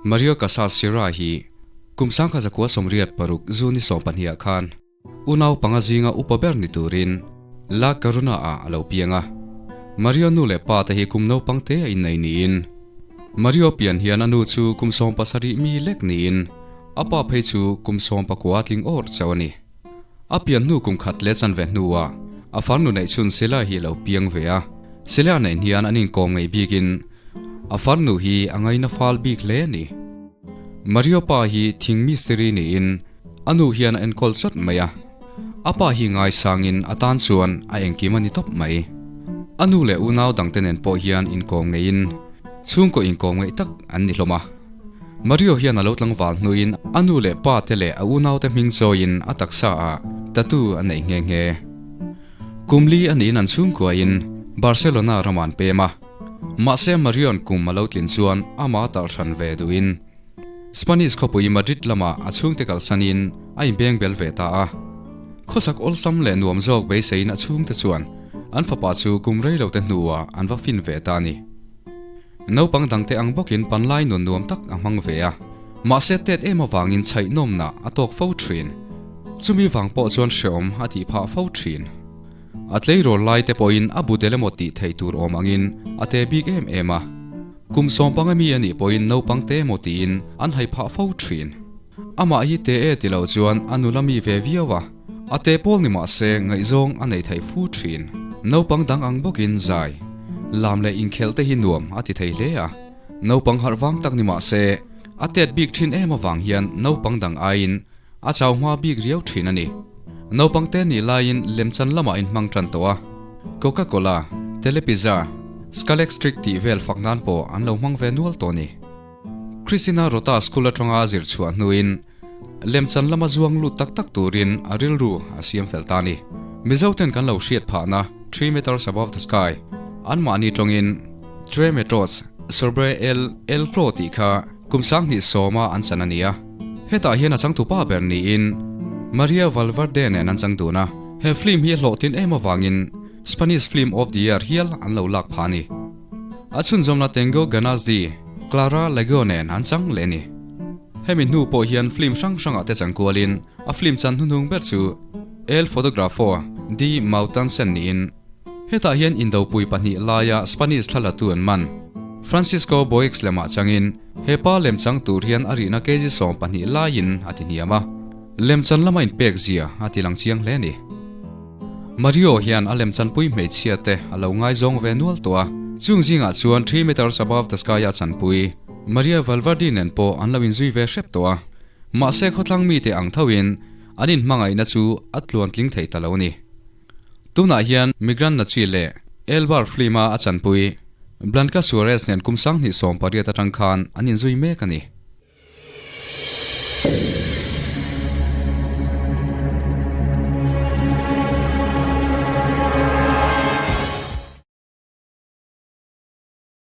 Mario Casas Sierra hi kum 1986 June ni 12 ah khan unau panga zinga upa ber ni turin La Coruna ah a lo piang a. Mario nu leh pa te hi kum naupang te a innei niin Mario pian hian a nu chu kum 17 mi lek niin a pa phei chu kum 19 tling awr chauh a ni. A pian hnu kum khat leh chanve hnuah a farnu neih chhun Sela hi a lo piang ve a. Sela neih hian an inkawm ngei bikin a farnu hi a ngaina fal bik hle a ni. Mario pa hi thing mistiri niin a nu hian a enkawl chawt mai a. A pa hi ngaisangin a tan chuan a engkim a ni tawp mai. A nu leh unau dangte nen pawh hian inkawm ngeiin chhungkaw inkawm ngeih tak an ni hlawm a. Mario hian a lo tlangval hnuin a nu leh pa te leh a unaute hming chawiin a taksa ah tattoo a neih nghe nghe. Kum li a niin an chhungkuain Barcelona ramah an pem a. Mahse Mario'n kum a lo tlin chuan ama talh hran ve duhin Spanish khawpui Madrid lamah a chhungte kalsanin a inbeng bel ve ta a. Khawsak awlsam leh nuam zawk beiseiin a chhungte chuan an fapa chu kum rei lote hnuah an va fin ve ta a ni. Naupang dangte ang bawkin panlai nun nuam tak a hmang ve a, mahse tet em avangin chhaih nawmna a tawk fo thin. Chumi vang pawh chuan hreawm a tih phah fo thin. A tleirawl lai te pawhin a bu del emaw tih theih tur awm angin a te bik em em a. Kum sawmpanga mi a nih pawhin naupang te emaw tiin an hai phah fo thin. Amah hi te e ti lo chuan a nula mi ve viau a, a te pawl ni mah se ngaihzawng a nei thei fu thin. Naupang dang ang bawkin zai, lam leh inkhelh te hi nuam a ti thei hle a. Naupang harh vang tak ni mah se, a tet bik thin em avang hian naupang dang aiin a chau hma bik riau thin a ni. Naupang te nih laiin lemchan lamah inhmang tan tawh a, Coca-Cola, Telepizza, Scalextric tih vel fak nan pawh an lo hmang ve nual tawh a ni. Christina Rota school atanga a zir chhuah hnuin lemchan lama zuang lut tak tak turin a rilru a siam fel ta a ni. Mizoten kan lo hriat phahna Three Meters Above the Sky anmahni tawngin Tre Metros Sobre El El Clo tih kha kum 2010 a an chan a ni a. Hetah hian a changtupa ber niin Maria Valverde nen an chang dun a. He film hi a hlawhtlin em avangin Spanish Film of the Year hial an lo lak phah a ni. A chhunzawmna Tengo Ganas de Clara Lago nen an chang leh a ni. Hemi hnu pawh hian film hrang hrangah te chang kualin a film chan hnuhnung ber chu El Fotógrafo de Mauthausen niin hetah hian indopui pahnih laia Spanish thlalatu an man Francisco Boix lemah changin he pa lem chang tur hian a rihna kg 12 laiin a ti hniam a, lemchan lama inpek zia a ti lang chiang hle a ni. Mario hian a lemchanpui hmeichhia te a lo ngaizawng ve nual tawh a, chung zingah chuan Three Meters Above the Sky a chanpui Maria Valverde nen pawh an lo inzui ve hrep tawh a, mahse khawthlang mite ang thoin an inhmangaihna chu a tluantling thei ta lo a ni. Tunah hian Migrant Nachi leh El Bar film-a a chanpui Blanca Suarez nen kum 2018 atang khan an inzui mek a ni.